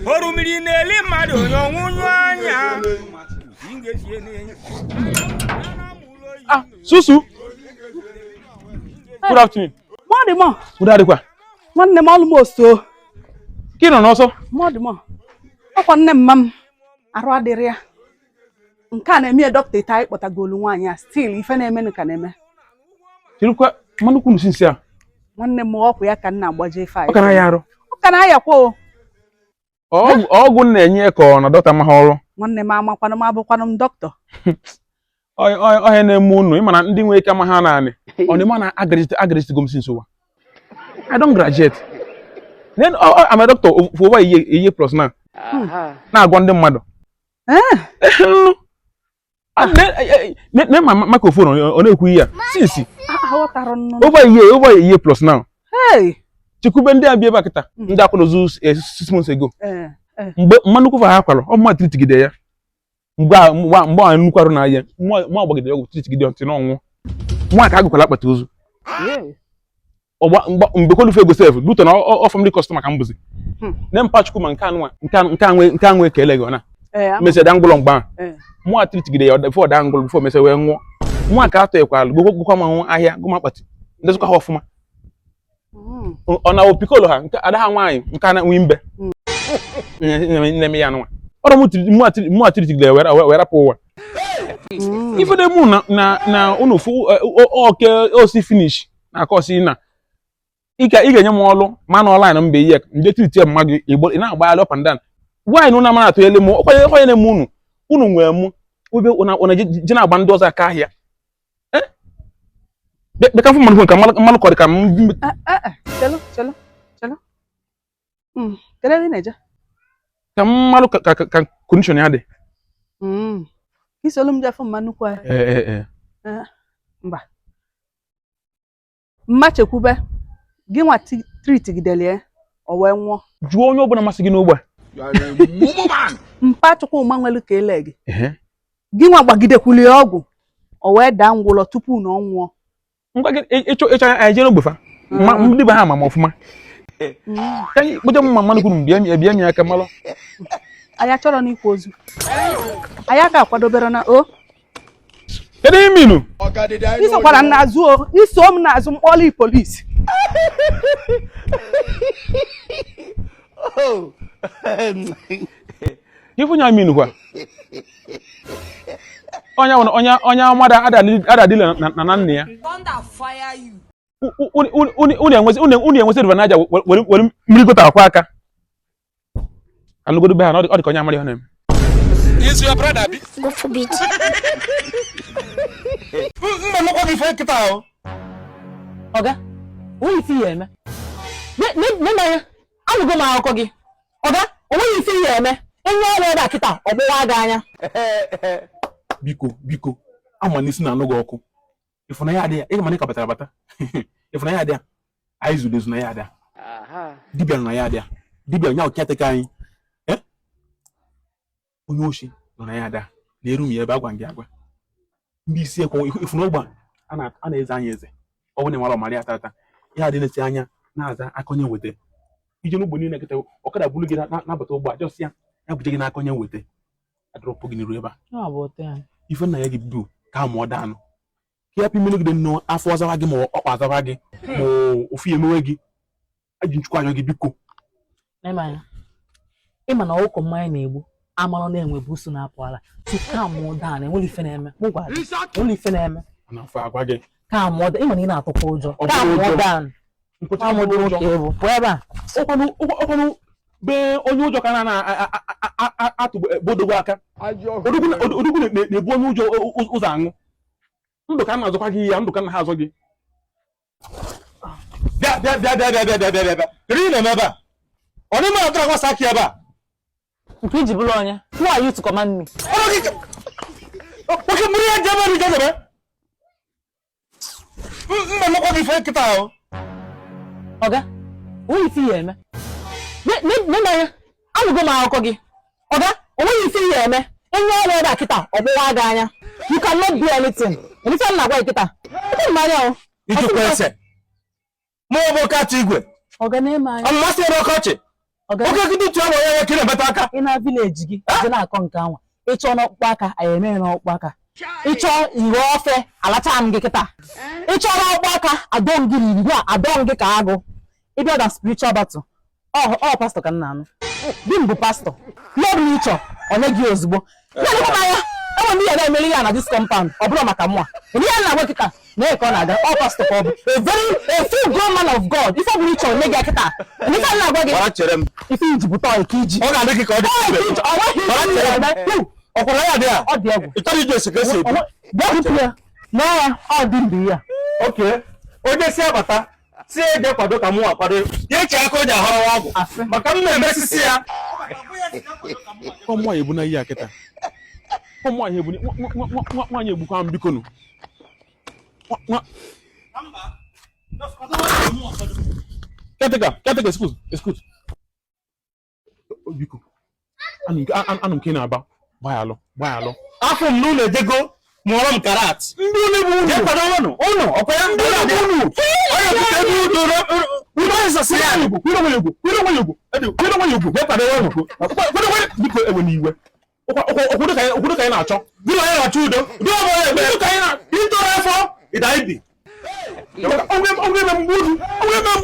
Orumiri na-eli mmadụ onye ọnwụnyụ anya. Ah, Susu. Good afternoon. Morning, ma. Udo adịkwa. Nwanne m almost o. Ka ị nọ n'ọsọ? Morning, ma. Ọkwa nne mma m arụ adịrị ya. Nke a na-eme ya dọkịta ite anyị kpọtagolu nwaanyị a still ife na-emenụ ka na-eme. Chirikwa mmanụ kwunu sinsi a. Nwanne m ọkwa ya ka m na-agbaje ife anyị. Ọ ka na-aya arụ. Ọ ka na-ayakwa o. Ọgwụ m na-enye ka ọ na dọkịta amaghị ọrụ. Nwanne m amakwanụ m abụkwanụ m dọkịta. Ọhịa na-eme unu ịma na ndị nwere ike ama ha naanị ọ na-eme na agraduate go m since ụwa. I don graduate. Then I'm a doctor for over a year plus now. Na-agwọ ndị mmadụ. Ne ma microphone ọ na-ekwu ihe a since over a year plus now. Chekwube ndị a bịa ebe a kịta ndị akwadozu 6 months ago. Mgbe mmanụ kwụfa ha kwalụ ọ mma treatigide ya mgbe mgbe a nnukwu arụ na-aya mma agbagide ọgwụ treatigide ntị na ọnwụ nwa ka agụkwala akpati ozu mgbe kolufe ego sef duto na ọ family customer ka m bụzi ne mpa chukwu ma nke anụnwa nke anwe ekele gị ọ na mesịa da ngwụlọ mgbe ahụ mụa treatigide ya before da ngwụlọ before mesịa wee nwụọ mụa ka atọ ekwalụ gụkwa ma nwụ ahịa gụma akpati ndezikwa ha ọfụma ọ na opikolo ha nke ada ha nwaanyị nke a na-enwe mbe na-eme ya anụnwa ọrụ mụ atiritigide wee rapụ ụwa ife dị mụ na na unu fụ oke osi finish na akọsi na ị ga-enye m ọlụ ma na ọlaịn mba ihe nje treat ya mmadụ igbo ị na-agbagharị up and down nwaanyị na amara atụnyele m ọkwanye na-eme unu unu nwere mụ ebe ụna ji na-agba ndị ọzọ aka ahịa beka fụ mmanụ ka mmanụ kọrị ka m Chelo, chelo, chelo. Kedu ebe ị na-eje? Ka mmanụ ka condition ya dị. Isolu m jefu mma nnukwu ahịa. Ee. Mba. Mma chekwube gị nwa treatigidele o wee nwụọ. Jụọ onye ọbụla masị gị n'ogbe a. Mpa Chukwuma nwere ka ele gị. Gị nwa gbagidekwuli ọgwụ o wee daa ngwụlọ tupu na ọ nwụọ. Ngwa gị ịchọ ịchọ anyị jee n'ogbe fa ndị be ha ama m ọfụma. Ka anyị kpoje mma mmanụ kwuru bịa bịa nye aka malụ. Anyị achọrọ n'ikwa ozu. Anyị aka akwadobere na o. Kedu ihe minu? Isokwara m n'azụ o, iso m n'azụ mkpọli polisi. Ife onye aminu kwa. Onye onye onye amada adadile na nne ya. Unu enwesị river Niger were mmiri gota akwa aka. Alụgodo be ha na ọ dị ka onye amara ihe na-eme. Is your brother bi? God forbid. Mma mekwa gị ife nkịta ahụ. Ọga, onweghị ife ihe eme. Nne anya, anụgo m akụkọ gị. Ọga, onweghị ife ihe eme. Onye ọrụ ebe a kịta, ọ gbụwa gị anya. Biko, biko, ama n'isi na-anụ gị ọkụ. Ịfụnanya adị ya, ịga mana ị batara abata. Ịfụnanya adị ya, anyị zuru ezu na ya adị ya. Dibịa nọ na ya adị ya. Dibịa nya ọkịateka anyị. Onye oshi nọ na ya adị ya. Na-eru m ya ebe agwa gị agwa. Ndị isi ekwe ịfụna ogbe a na-eze anyị eze. Ọ bụ na nwara ọmara ya tata. Ya adị na-esi anya na-aza aka onye weta. Ije n'ugbo niile kịta ọkada bulu gị nabata ụgbọ a jọsị ya ya buje gị n'aka onye weta. Adọrọpụ gị n'iru ebe a. Ife nna ya gị bụ ka mụọ danụ. Ka ya pimere gị nnọọ afọ ọzawa gị ma ọkpa azawa gị ma ofu ya emewe gị. Eji nchukwu anyọ gị biko. Ịma na ọkụkọ mmanya na-egbu amalụ na-enwe busu na-apụ ala. So ka mụọ dan enwere ife na-eme. Mụ gwara gị, enwere ife na-eme. Na afọ agwa gị. Ka mụọ dan, ịma na ị na-atụkwa ụjọ. Ka mụọ dan. Ka mụọ dan nwoke bụ. Pụọ ebe a. Ọkwanụ be onye ụjọ ka na-atụ bodogwu aka. Odogwu na-ebu onye ụjọ ụzọ aṅụ. Ndụ ka na-azọkwa gị ya, ndụ ka na ha azọ gị. Bịa bịa bịa bịa bịa bịa bịa bịa. Kedu ihe na-eme ebe a? Ọ na-eme atụrụ agwa saki ebe a? Nke iji bụrụ onye? Who are you to command me? Nwoke mmiri ya jebe ebe jebe. Mma mekwa gị ife nkịta ahụ. Ọga, onweghị ife ihe eme. Nne anya, anụgo m akụkọ gị. Ọga, onweghị ife ihe eme. Onye ọrụ ebe a kịta, ọ gbụwa gị anya. You cannot do anything. Ife m na-agwa gị kịta. Ete m anya o. Ijikwa ese. Mụ bụ Okachọ Igwe. Ọga na-eme anya. Amasị ebe ọkọchị. Ọga Oke nkịtị tụọ bụ onye ka ị na-ebata aka. Ị na village gị je na-akọ nke anwa. Ị chọọ n'ọkpụkpụ aka, anyị eme n'ọkpụkpụ aka. Ị chọọ ire ofe, alacha m gị kịta. Ị chọọ n'ọkpụkpụ aka, adọ m gị n'igwe a, adọ m gị ka agụ. Ị bịa na spiritual battle, ọ pastọ ka m na-anụ. Di m bụ pastọ. Ihe ọ bụla ị chọọ, ọ nye gị ozugbo. Na-elekwa m anya, enwere ndị ya na-emeri ya na this compound, ọ bụrụ maka mụa. Ndị ya na-agwa kịta na ka ọ na-aga, ọ pastọ ka ọ bụ. A very a full grown man of God. Ife ọ bụla ị chọrọ, nye gị ya kịta. Ndị ka m na-agwa gị, Gbara chere m. ife iji bụ tọọ ka iji. Ọ ga-adị gị ka ọ dị. Ọ dị ọ nweghị Gbara isi chere m. eme. Ọkwụrụ ya dị a. Ọ dị egwu. Ị chọrọ iji esi ka esi ebi. Bịa hụpụ ya. Na ya, ọ dị ndụ ya. Oke. Onye si abata, si eje kwado ka mụ akwado. Ya eche aka o ji ahọrọ ọgwụ. Asị. Maka m na-emesisi ya. Ọ nwaanyị ebu na ihe a kịta. Ọ nwaanyị ebu nwaanyị egbukwa m, biko nụ. Caretaker, caretaker, excuse, excuse. Biko. Anụ nke na-aba, gbaghalụ, gbaghalụ. Afọ m n'ụlọ ejego mụọrọ m karat. Ndị ole bụ unu? Jee kwado ụnụ. Ụnụ ọkwa ya ndị ụlọ ụnụ. Onye bute ebe udo udo ịzọsị ya. Kwere onwe ya ugwu, kwere onwe ya ugwu, kwere onwe ya ugwu. Jee kwado ụnụ. Kwere onwe ya, biko ewe n'iwe. Okwudo ka anyị na-achọ. Gị na onye na-achọ udo. Udo ọ bụla egbe. Udo ka anyị na Ịtọrọ afọ ịda ibi. Onwe eme mgbu unu. Onwe eme m.